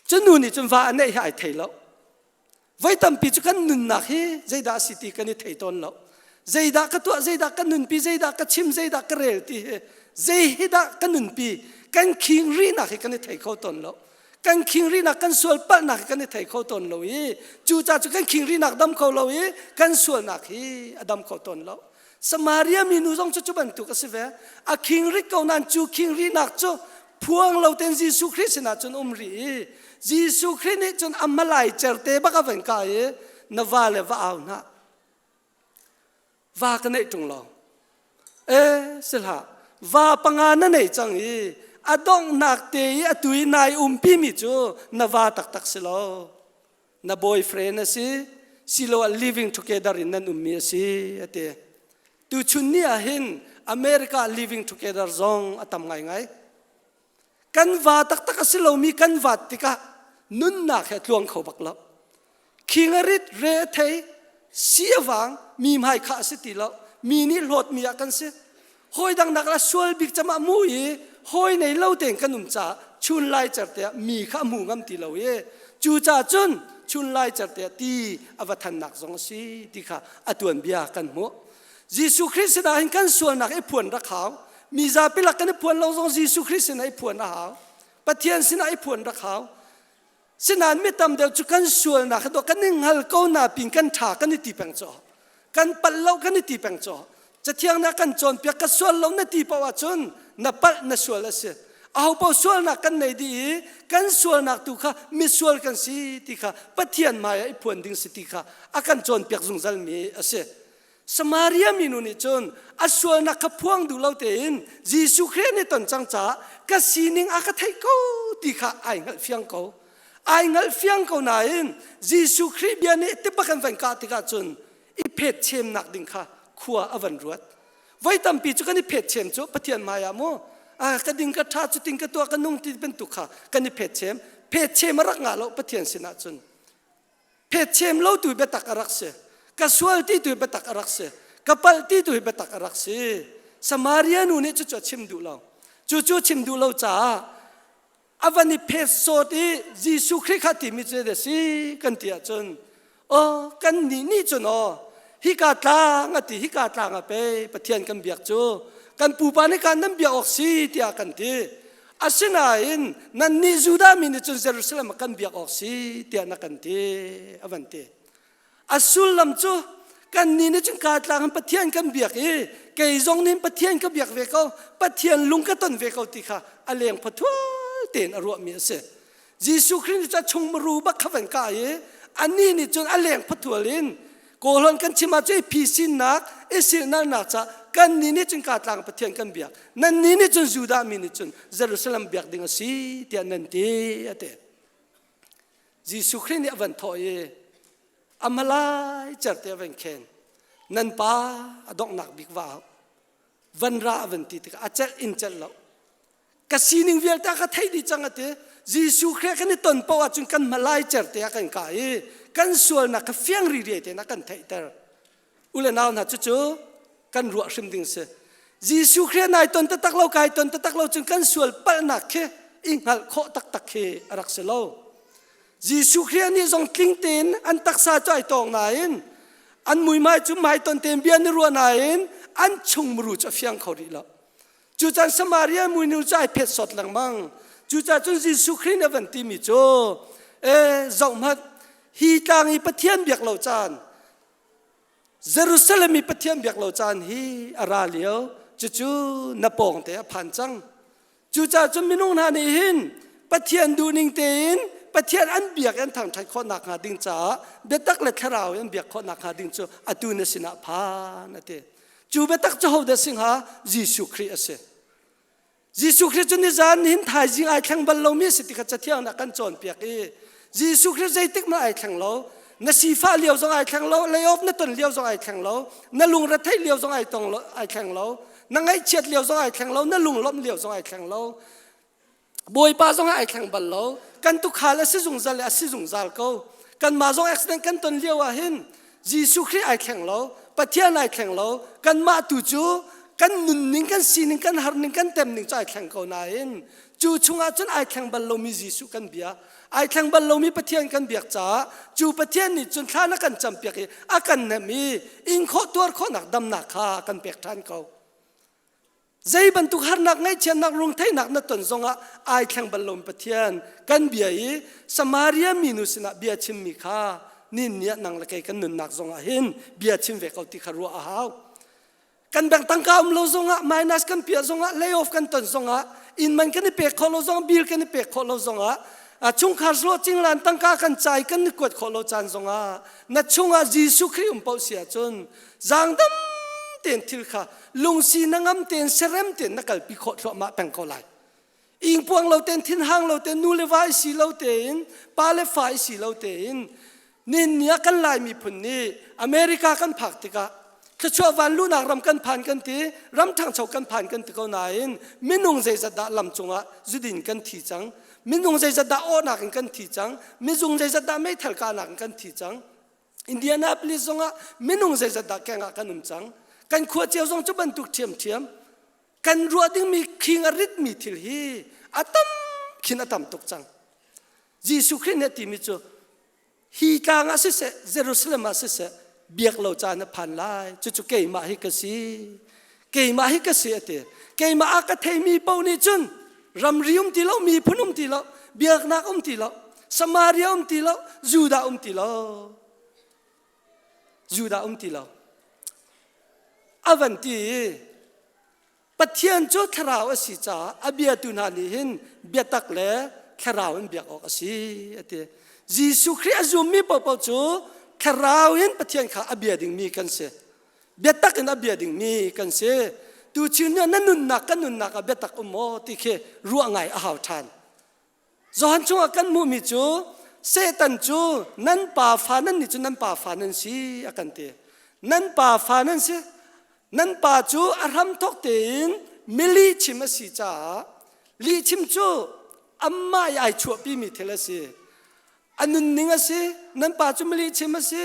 cu nu nih cun va a neih hi ai thei lo Voi tampi cu kan nunnak hi zeidah a si ti kan i thei tawn lo. Zeidah ka tuah, zeidah ka nunpi, zeidah ka chim, zeidah ka rel ti hi zei hi dah ka nunpi kan khing rihnak hi kan i thei kho tawn lo. Kan khing rihnak kan sual palhnak hi kan i thei kho tawn lo i cucaah cu kan khing rihnak dam kho lo i kan sualnak hi a dam kho tawn lo. Samaria minu zong cu cu bantuk a si ve. A khing rit ko nain cu khing rihnak cu phuang lo ten Jesuh Khrih sinah cun um rih i Jesuh Khrih nih cun a malai certe bak a van ka i na va le va au hna. Va ka neih ṭung lo. E si hlah. Va panga na nei cang i a donghnak te i a tu i nai umpi mi cu na va taktak si lo. Na boyfriend a si siloah living together in nan ummi a si a ti. Tuchun ni ah hin America living together zong a tam ngaingai. Kan va taktak a si lomi kan vat tikah nunnak he tluang kho bak lo. Khing a rit re a thei si a vang mi hmai kha a si ti lo mi nih hlawtmi ah kan si. Hawi dang nak la sual bik cam ah mu i hawi nei lo tein kan um caah chun lai cer te ah mi kha a mu ngam ti lo i cu ca cun chun lai cer te ah ti a va thannak zong a si ti kha a tuanbia kan hmuh. Jesuh Khrih sinah hin kan sualnak i phuan rak hau. Mi zapi lak kan i phuan lo zong Jesuh Khrih sinah i phuan a hau. Pathian sinah i phuan rak hau. Sinain mi tam deuh cu kan sualnak hi kan i hngal ko na pin kan ṭha kan i ti peng caw. Kan palh lo kan i ti peng caw. Cathiang nih a kan cawnpiak ka sual lo na ti paoh ahcun na palh na sual a si. Aho paoh sualnak kan nei dih i kan sualnak tu kha misual kan si ti kha Pathian hmai ah i phuan ding si ti kha a kan cawnpiak zungzal mi a si. Samaria minu nih cun a sualnak kha phuang duh lo tein Jesuh Khrih nih ton cang caah ka sining a ka theih ko ti kha ai hngalh fiang ko. Ai hngalh fiang ko nain Jesuh Khrih bia nih tipa kan van kah tikah cun i phet chemnak ding kha khua a van ruat. Voi tampi cu kan i phet chem cu Pathian hmai ah mu a ka ding ka ṭha cu ting ka tuah ka nung ti bantuk kha kan i phet chem. Phet chem a rak ngah lo Pathian sinah cun. Phetchem lo tu biatak a rak si. Ka sual ti tu biatak a rak si. Ka palh ti tu hi biatak a rak si. Samaria nu nih cucu a chim duh lo. Cucu chim duh lo caah a van i phet sawt i Jesuh Khrih kha timi cu a si kan ti ahcun aw kan nih nih cun aw hika tlang a ti hika tlang a pe Pathian kan biak cu kan pupa nih kan nan biak awk si tiah kan ti Asinain nannih Judah mi nih cun Jerusalem ah kan biak awk si tiah na kan ti a van ti. A sullam cu kannih nih cun kaa tlang in Pathian kan biak i kei zong nih Pathian ka biak ve ko Pathian lung ka ton ve ko ti kha a leng phathual tein a ruahmi a si. Jesuh Khrih nih cun a chung muru bak kha van kah i anih nih cun a leng phathual in Kawlhawn kan chim ahcun i phisinnak i silnalnak ca kannih nih cun kaa tlang Pathian kan biak nannih nih cun Judah mi nih cun Jerusalem biak ding a si tiah nan ti a ti. Jesuh Khrih nih a van thawh i a malai certe a van khen nan pa a donghnak bik va van ra a van ti tikah a celh in celh lo ka sining vialte ka theih dih cang a ti Jesuh Khrih kan i ton paoh ahcun kan hmalai certe a kan kah i kan sualnak kha fiang ririai tein a kan theihter u le nau hna cucu kan ruah hrim ding si Jesuh Khrih nai ton taktak lo kai ton taktak lo cun kan sual palhnak khi i hngalh khawh taktak khi a rak si lo Jesuh Khrih nih zong tling tein an taksa cu ai tawng nain an muihmai cu hmaiton tein bia an i ruah nain an chung muru cu a fiang kho rih lo Cucan Samaria minu cu ai phet sawt lengmang. Cucaah cun Jesuh Khrih nih a van timi cu, e zohhmanh, hi tlang i Pathian biak lo caan, Jerusalem i Pathian biak lo caan hi a ra lio, cucu na pawng te a phan cang. Cucaah cun minung hna nih hin Pathian duhning tein Pathian an biak an thangṭhat khawh nakhnga ding caah biatak le thlarau in an biak khawh nakhnga ding cu atu na sinah phan a ti. Cu biatak cu hodah si hnga? Jesuh Khrih a si. Jesuh Khrih cu nizan nihin thaizing ai thleng bal lomi a si ti kha Cathiang nih a kan cawnpiak i Jesuh Khrih zeitik hmanh ai thleng lo. Na sifah lio zong ai thleng lo, layoff na ton lio zong ai thleng lo, na lungretheih lio zong ai tong lo, ai thleng lo, na ngaihchiat lio zong ai thleng lo, na lunglawmh lio zong ai thleng lo. Bawipa zong ai thleng bal lo. Kan tukhal a si zungzal le a si zungzal ko. Kanmah zong accident kan ton lio ah hin Jesuh Khrih ai thleng lo, Pathian ai thleng lo, kanmah tu cu kan nunning, kan sining, kan harning, kan temning cu ai thleng ko nain cu chungah cun ai thleng bal lomi Jesuh kan bia, ai thleng bal lomi Pathian kan biak caah cu Pathian nih cun thla na kan campiak i a kan hnemh i ing khawh tuar khawhnak damnak kha kan pek ṭhan ko. Zei bantuk harnak ngaihchiatnak lungtheihnak na ton zongah ai thleng bal lomi Pathian kan bia i Samaria minu sinah bia chimmi kha nin ni ah nang le kei kan nunnak zongah hin bia chim ve ko ti kha ruah a hau. Kan bank tangka um lo zongah minus kan piah zongah layoff kan ton zongah inn man kan i pek khawh lo zongah bill kan i pek khawh lo zongah chungkhar zuah cinglan tangka kan cai kan i kuat khawh lo caan zongah na chungah Jesuh Khrih um paoh si ahcun zaangdam tein thil kha lungsi na ngam tein serem tein na kalpi khawh thluahmah peng ko lai. Ingpuang lo tein thinhang lo tein nu le va i si lo tein pa le fa i si lo tein nin ni ah kan Lai miphun nih America kan phak tikah thluachuah van luhnak ram kan phan kan ti ram ṭhangcho kan phan kan ti ko nain minung zeizat dah lam cungah zudin kan thi cang minung zeizat dah awhnak in kan thi cang mizung zeizat dah meithal kahnak in kan thi cang Indianapolis zongah minung zeizat dah keng ah kan um cang. Kan khua cio zong cu bantuk ṭhiamṭhiam. Kan ruah dingmi khing a ritmi thil hi a tam khin a tam tuk cang. Jesuh Khrih nih a timi cu hi tlang ah siseh Jerusalem ah siseh biak lo caan a phan lai. Cucu keimah hi ka si. Keimah hi ka si a ti. Keimah a ka theimi paoh nih cun ramri um ti lo, miphun um ti lo, biaknak um ti lo, Samaria um ti lo, Judah um ti lo. Judah um ti lo. A van ti i Pathian cu thlarau a si caah a biatu hna nih hin biatak le thlarau in biak awk a si a ti. Jesuh Khrih a zummi paohpaoh cu thlarau in Pathian kha a bia dingmi kan si. Biatak in a bia dingmi kan si. Tuchun na nunnak kan nunnak ah biatak um maw ti khi ruah ngai a hau ṭhan. Johan chungah kan hmuhmi cu Satan cu nan pa fa nan nih cu nan pa fa nan si a kan ti. Nan pa fa nan si. Nan pa cu a hramthok tein mi chim a si caah lihchim cu amah i ai chuahpimi thil a si. A nunning a si nan pa cu milihchim a si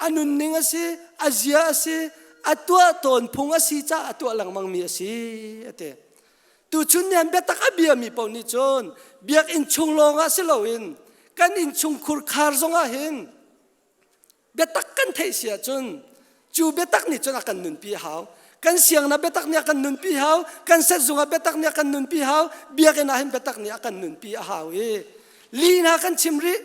a nunning a si a zia a si a tuah tawn phung a si caah a tuah lengmangmi a si a ti tuchun ni an biatak a biami paoh nih cun biakinn chung lawngah si loin kan inn chung khurkhar zongah hin Biatak kan theih si ahcun cu biatak nih cun a kan nunpi a hau. Kan siangnak biatak nih a kan nunpi hau, kan setzung ah biatak nih a kan nunpi hau, biakinn ah hin biatak nih a kan nunpi a hau i li hna kan chim rih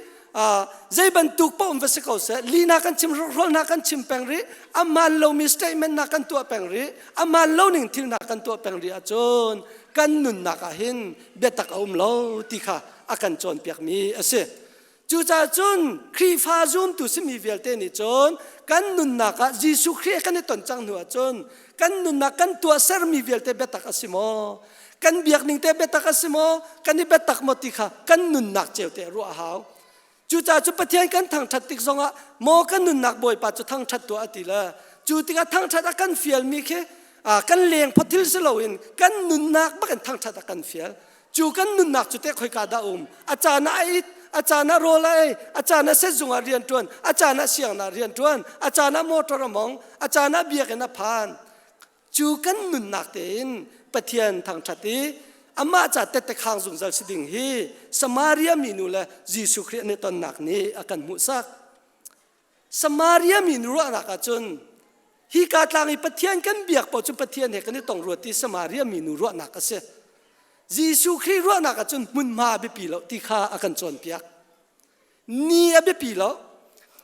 zei bantuk paoh va si ko seh li hna kan chim hrokhrawl hna kan chim peng rih a man lomi statement hna kan tuah peng rih a man lo ning thil hna kan tuah peng rih ahcun kan nunnak ah hin biatak a um lo ti kha a kan cawnpiakmi a si. Cucaah cun Khrihfa zumtu simi vialte nih cun kan nunnak ah Jesuh Khrih kan i ton cang hnu ahcun kan nunnak kan tuahsermi vialte biatak a si maw? Kan biakning te biatak a si maw? Kan i biatak maw ti kha kan nunnak cio te ruah a hau. Cucaah cu Pathian kan thangṭhat tik zongah maw kan nunnak Bawipa cu thangṭhat tuah a ti le cu tikah thangṭhat a kan fialmi khi kan leng phaw thil si loin kan nunnak bak in thangṭhat a kan fial. Cu kan nunnak cu teh khoika dah um? A caan ah a it, a caan ah rawl a ei, a caan ah sehzung ah rian ṭuan, a caan ah sianginn ah rian ṭuan, a caan ah motor a mong, a caan ah biakinn a phan. Cu kan nunnak tein Pathian thangṭhat i amah ca tette khang zungzal si ding hi Samaria minu le Jesuh Khrih an i tonnak nih a kan hmuhsak. Samaria mi ruahnak ahcun hika tlang i Pathian kan biak paoh cu Pathian he kan i tong rua ti Samaria minu ruahnak a si. Jesuh Khrih ruahnak ahcun hmunhma a biapi lo ti kha a kan cawnpiak. Ni a biapi lo.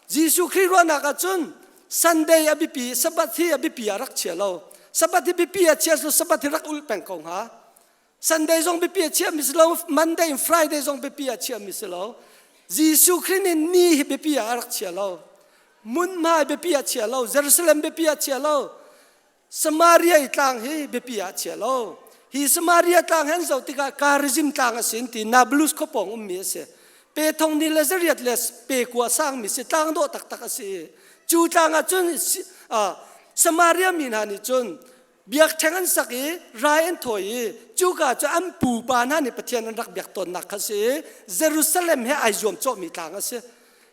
Jesuh Khrih ruahnak ahcun Sunday a biapi, Sabbath hi a biapi ah rak chia lo. Sabbath hi biapi ah chia lo, Sabbath hi rak ulh peng ko hnga. Sunday zong biapi a chiahmi si lo, Monday in Friday zong biapi a chiahmi si lo. Jesuh Khrih nih ni hi biapi ah a rak chia lo. Hmunhma biapi ah chia lo, Jerusalem biapi ah chia lo. Samaria i tlang hi biapi ah chia lo. Hi Samaria tlang han zoh tikah Karizim tlang a si ti Nablus khuapawng ummi a si. Pe thong ni le zariat le pe kua sangmi si tlang dawh taktak a si. Cu tlang ah cun Samaria mi hna nih cun biakṭheng an sak i rai an thawi i cuka cu an pupa hna nih Pathian an rak biak tawnnak kha si i Jerusalem he ai zuamcawhmi tlang a si.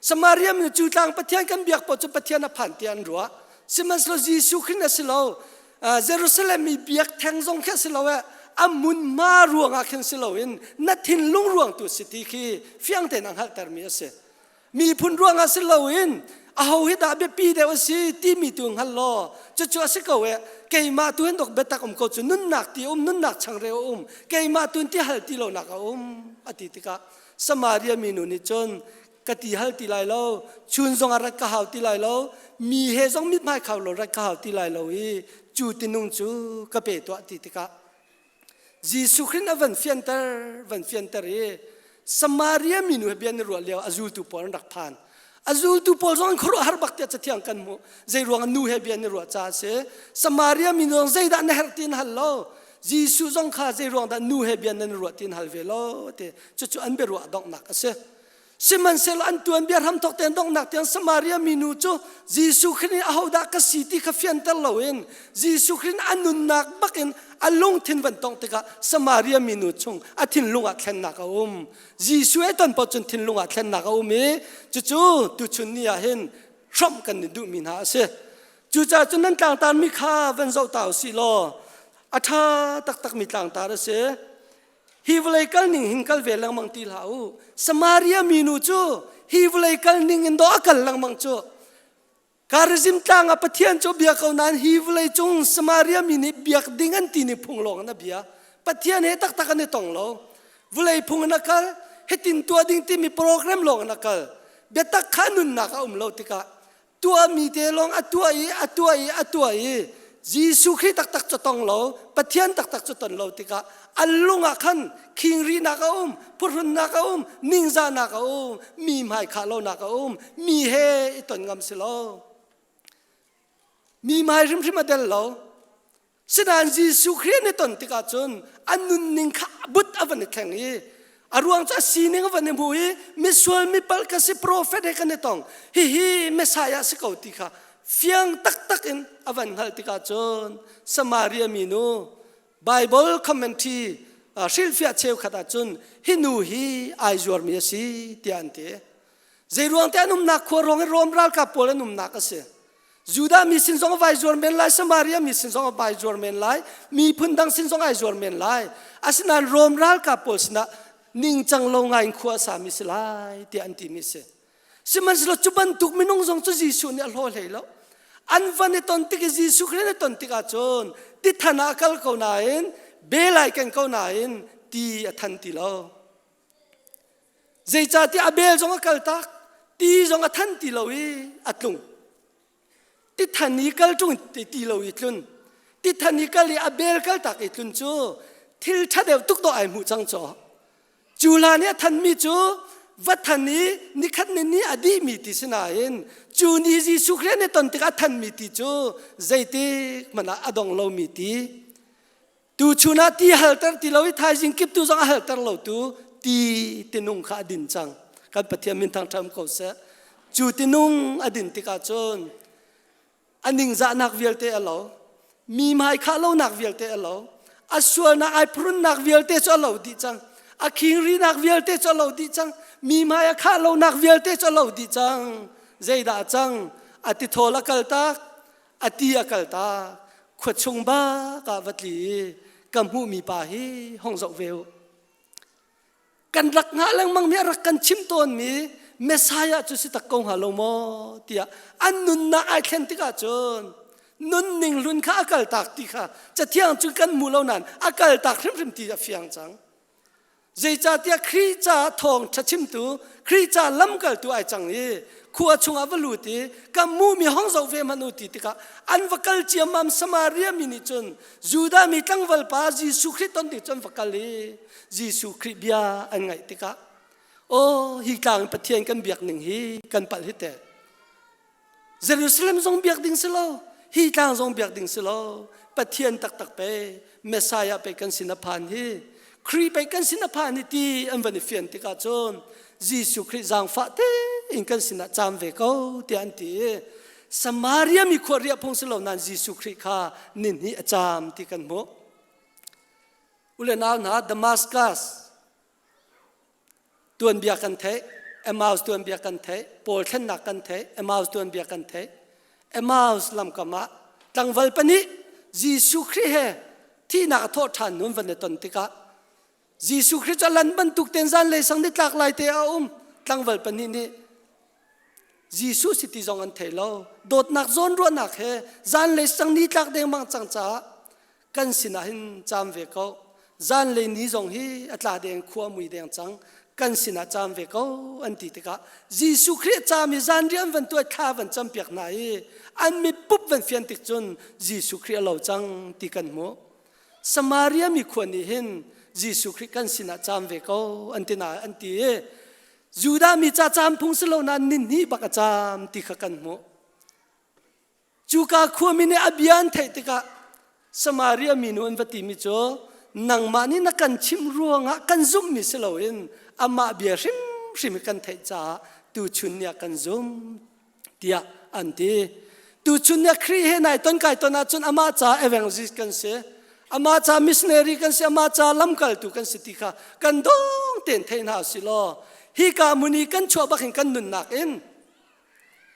Samaria mi cu tlang Pathian kan biak paoh cu Pathian a phan tiah an ruah. Sihmanhsehlaw Jesuh Khrih a si lo. Jerusalem i biakṭheng zong khi a si lo eh a munhma ruangah khin si loin na thinlung ruang tu si ti khi fiang tein a hngalhtermi a si. Miphun ruangah si loin aho hi dah biapi deuh a si timi tu hngal law cucu a si ko eh keimah tu hin dok biatak um ko cu nunnak ti um nunnak changreu a um keimah tu ti hal ti lonak a um a ti tikah Samaria minu nih cun ka ti hal ti lai lo chun zong ah rat ka hau ti lai lo mi he zong mithmai khau lo rat ka hau ti lai lo i cu tinung cu ka pe tuah ti tikah Jesuh Khrih a van fianter van fianter i Samaria minu he bia an i ruah lio a zultu pawl an rak phan. A zultu pawl zong an khuaruahhar bak tiah cathiang kan hmuh. Zei ruang nu he bia an i ruah caah a si. Samaria minu zong zeidah na herh ti an hal lo. Jesuh zong kha zei ruang dah nu he bia nan i ruah ti an hal ve lo ti. Cucu an biaruah donghnak a si. Sihmanhsehlaw an tuanbia hramthawk tein donghnak tiang Samaria minu cu Jesuh Khrih nih ahodah ka si ti kha fianter loin Jesuh Khrih a nunnak bakin a lungthin van tongh tikah Samaria minu chung a thinlung ah thlennak a um. Jesuh he ton paoh cun thinlung ah thlennak a um i cucu tuchun ni ah hin hrawmh kan i duhmi hna a si. Cucaah cun nan tlangtarmi kha van zoh ta usih law a ṭha taktakmi tlangtar a si. Hi vawlei kal ning hin kal ve lengmang ti hlah u. Samaria minu cu hi vawlei kal ning in dawh a kal lengmang cu. Karizim tlang ah Pathian cu bia ko nain hi vawlei cung Samaria mi nih biak ding an ti ning phung lawng in a bia. Pathian he taktak an i tong lo. Vawlei phung in a kal, hitin tuah ding timi program lawng in a kal. Biatak kha nunnak a um lo tikah tuahmi te lawng a tuah i a tuah i a tuah i Jesuh Khrih taktak cu tong lo Pathian taktak cu ton lo tikah an lung ah khan khingrinak a um phuhrunnak a um ningzahnak a um mi hmai khah lonak a um mi he i ton ngam si lo mi hmai hrimhrim a del lo Sinain Jesuh Khrih an i ton tikah cun an nunning kha but a van i thleng i a ruang cu a sining a van i hmu i misual mipalh ka si profet he kan i tong hihi Messiah si ko ti kha fiang taktak in a van hngalh tikah cun Samaria minu Bible commentary hrilhfiah cheukhat ah cun hi nu hi ai zuarmi a si tiah an ti. Zeiruang te an umnak khua ruang i Rom ralkap pawl an umnak a si. Judah mi sin zong a vai zuar men lai, Samaria mi sin zong a vai zuar men lai, miphun dang sin zong ai zuar men lai. Asinain Rom ralkap pawl sinah ningcang lo ngai in khua a sami si lai tiah an timi si. Sihmanhsehlaw cu bantuk minung zong cu Jesuh nih a hlaw hlei lo. An van i ton tik i Jesuh Khrih an i ton tikah cun ti than ah a kal ko nain bel ai ken ko nain ti a than ti lo. Zeicahtiah a bel zong a kaltak, ti zong a than ti lo i a tlung. Ti than i kal ṭung ti lo i tlun. Ti than i kal i a bel kaltak i tlun cu thil ṭha deuh tuk dawh ai hmuh cang caw. Cu hlan i a thanmi cu va than i nikhat ni ni a dihmi ti si nain cu ni Jesuh Khrih an i ton tikah a thanmi ti cu zeitik hmanh ah a dong lomi ti Tuchun ah ti halter ti lo i thaizing kip tu zong a halter lo tu ti tinung kha a din cang. Kan Pathian min thangṭhat ko seh. Cu tinung a din tikah cun a ningzahnak vialte a lo. Mi hmai khah lonak vialte a lo. A sualnak ai phurunnak vialte cu a lo dih cang. A khingrinak vialte cu a lo dih cang. Mi hmai a khah lonak vialte cu a lo dih cang. Zeidah a cang? A tithawl a kaltak. A ti a kal ta khua chung bak ah va tli i ka hmuhmi pa hi hong zoh ve u kan rak ngah lengmang mi a rak kan chim tawnmi Messiah cu si tak ko hnga lo maw tiah an nunnak ai thlen tikah cun nunning hlun kha a kal tak ti kha cathiang cu kan hmu lo nain a kal tak hrimhrim ti a fiang cang Zeicahtiah Khrih caah thawngṭha chimtu, Khrih caah lamkaltu ai cang i Khua chungah va lut i ka hmuhmi hong zoh ve hmanh u ti tikah an va kal ciammam. Samaria mi nih cun Judah mi tlangval pa Jesuh Khrih ton ding cun va kal i Jesuh Khrih bia an ngaih tikah, "Aw, hi tlang in Pathian kan biak ning hi kan palh hi teh. Jerusalem zong biak ding si lo, hi tlang zong biak ding si lo. Pathian taktak pe Messiah pe kan sin a phan hi, Khrih pei kan sin a phan hi," ti an van i fian tikah cun, "Jesuh Khrih zaangfah tein kan sinah caam ve ko," tiah an ti i Samaria mi khua riah phung si lo nain Jesuh Khrih kha ninhnih a caam ti kan hmuh. U le nau hna, Damascus tuanbia kan theih, Emmaus tuanbia kan theih, Paul thlennak kan theih, Emmaus tuanbia kan theih. Emmaus lamkam ah tlangval pahnih Jesuh Khrih he thihnak a thawh ṭhan nun van i ton tikah Jesuh Khrih cu lan bantuk ten zanlei sang ni tlak lai te a um. Tlangval pahnih nih Jesuh si ti zong an thei lo. Dawtnak zawnruahnak he zanlei sang ni tlak dengmang cang caah, "Kan sinah hin caam ve ko. Zanlei ni zong hi a tla deng, khua mui deng cang. Kan sinah caam ve ko," an ti tikah Jesuh Khrih caam i zanriah an van tuah, thla van campiak hna i an mit pup van fian tik cun Jesuh Khrih a lo cang ti kan hmuh. Samaria mi khua nih hin "Jesuh Khrih kan sinah caam ve ko," an ti na an ti i Judah mi ca caam phung si lo nain ninhnih bak a caam ti kha kan hmuh. Cuka khuami nih a bia an theih tikah Samaria minu an va timi cu, "Nangmah nih na kan chimh ruangah kan zumhmi si loin amah bia hrimhrim hi kan theih caah tuchun ni ah kan zum," tiah an ti. Tuchun ni ah Khrih he nai ton kai ton ahcun amah ca evangelist kan si, amah ca missionary kan si, amah ca lamkaltu kan si ti kha kan dong tein thei hna usih law, hika muni kan chuah bak hin kan nunnak in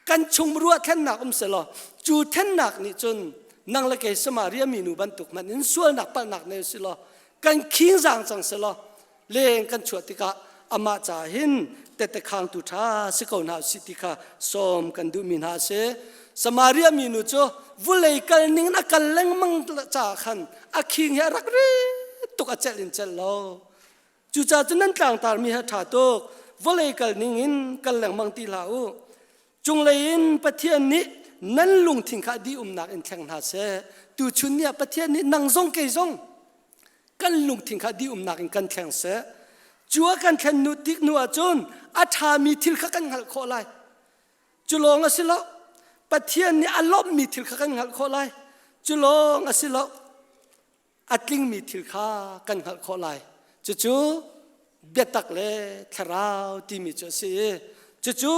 kan chung ruah thlennak um selaw, cu thennak nih cun nang le kei Samaria minu bantuk hmanh in sualnak palhnak nei si law, kan khing zaang cang selaw, leng kan chuah tikah amah ca hin tette khangtu ṭha si ko hna usih ti kha sawm kan duhmi hna a si. Samaria minu cu vulei kal ning in a kal lengmang caah khan a khing hi a rak ri tuk, a celh in celh lo. Cucaah cun nan tlangtarmi hi a ṭha tuk. Vawlei kal ning in kal lengmang ti hlah u. Cunglei in Pathian nih nan lungthin kha dih umnak in thleng hna seh. Tuchun ni ah Pathian nih nang zong kei zong kan lungthin kha dih umnak in kan thleng seh. Cu a kan thlen nu tik hnu ahcun a ṭhami thil kha kan hngalh khawh lai. Cu lawng a si lo. Pathian nih a lawmhmi thil kha kan hngalh khawh lai. Cu lawng a si lo. A tlingmi thil kha kan hngalh khawh lai. Cucu biatak le thlarau timi cu a si i cucu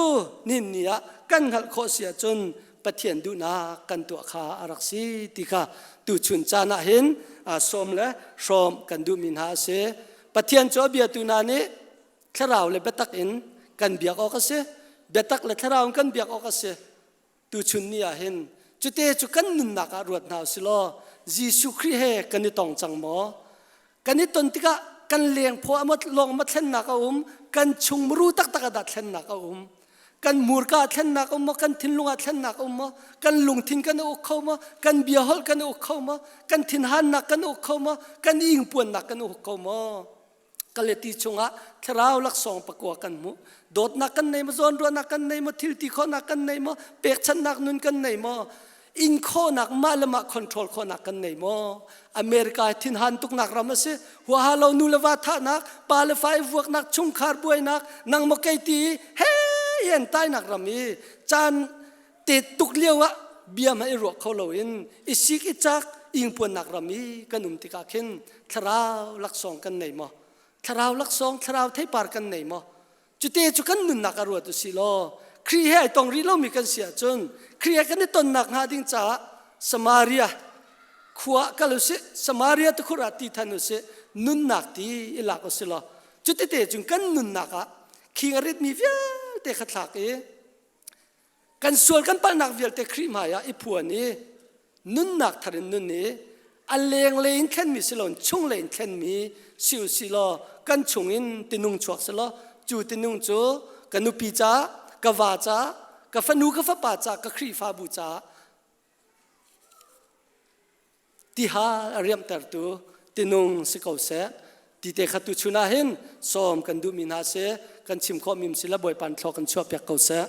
nin ni ah kan hngalh khawh si ahcun Pathian duhnak kan tuah kha a rak si ti kha tuchun caan ah hin sawm le hrawm kan duhmi hna a si. Pathian cu a biatu hna nih thlarau le biatak in kan biak awk a si. Biatak le thlarau in kan biak awk a si. Tuchun ni ah hin cute cu kan nunnak ah ruat hna usih law, Jesuh Khrih he kan i tong cang maw? Kan i ton tikah kan leng phaw ah lawng ma thlennak a um, kan chung muru taktak ah dah thlennak a um? Kan murka ah thlennak a um maw? Kan thinlung ah thlennak a um maw? Kan lungthin kan uk kho maw? Kan bia holh kan uk kho maw? Kan thinhannak kan uk kho maw? Kan ingpuannak kan uk kho maw? Kaleti chungah thlarau laksawng pakua kan hmuh. Dawtnak kan nei maw? Zawnruahnak kan nei maw? Thil ti khawhnak kan nei maw? Pekchanhnak nun kan nei maw? In khawhnak, mah le mah control khawhnak kan nei maw? America thinhan tuknak ram a si. Huaha lo nu le va thahnak, pa le fa i vuaknak, chungkhar buainak, nang maw kei ti he yan tainak ram i caan te tuk lio ah bia hmanh i ruah kho loin i sik i cak ingpuannak ram i kan um tikah khin thlarau laksawng kan nei maw? Thlarau laksawng, thlarau theipar kan nei maw? Cute cu kan nunnak a ruat usih law, Khrih he ai tong rih lomi kan si ahcun Khrih he kan i tonnak hnga ding caah Samaria khua kal usih. Samaria tikhur ah ti than usih, nunnak ti i lak usih law, cutete cun kan nunnak ah khing a ritmi vialte kha thlak i kan sual kan palhnak vialte Khrih hmai ah i phuan i nunnak thar in nun i a lenglei in thlenmi si loin chunglei in thlenmi si u si law, kan chung in tinung chuak si law, cu tinung cu ka nupi ca, ka va ca, ka fanu ka fapa ca, ka Khrihfabu caah tihal a riamhtertu tinung si ko seh ti te kha tuchun ah hin sawm kan duhmi hna si. Kan chim khawhmi si la Bawipa thlaw kan chuah piak ko seh.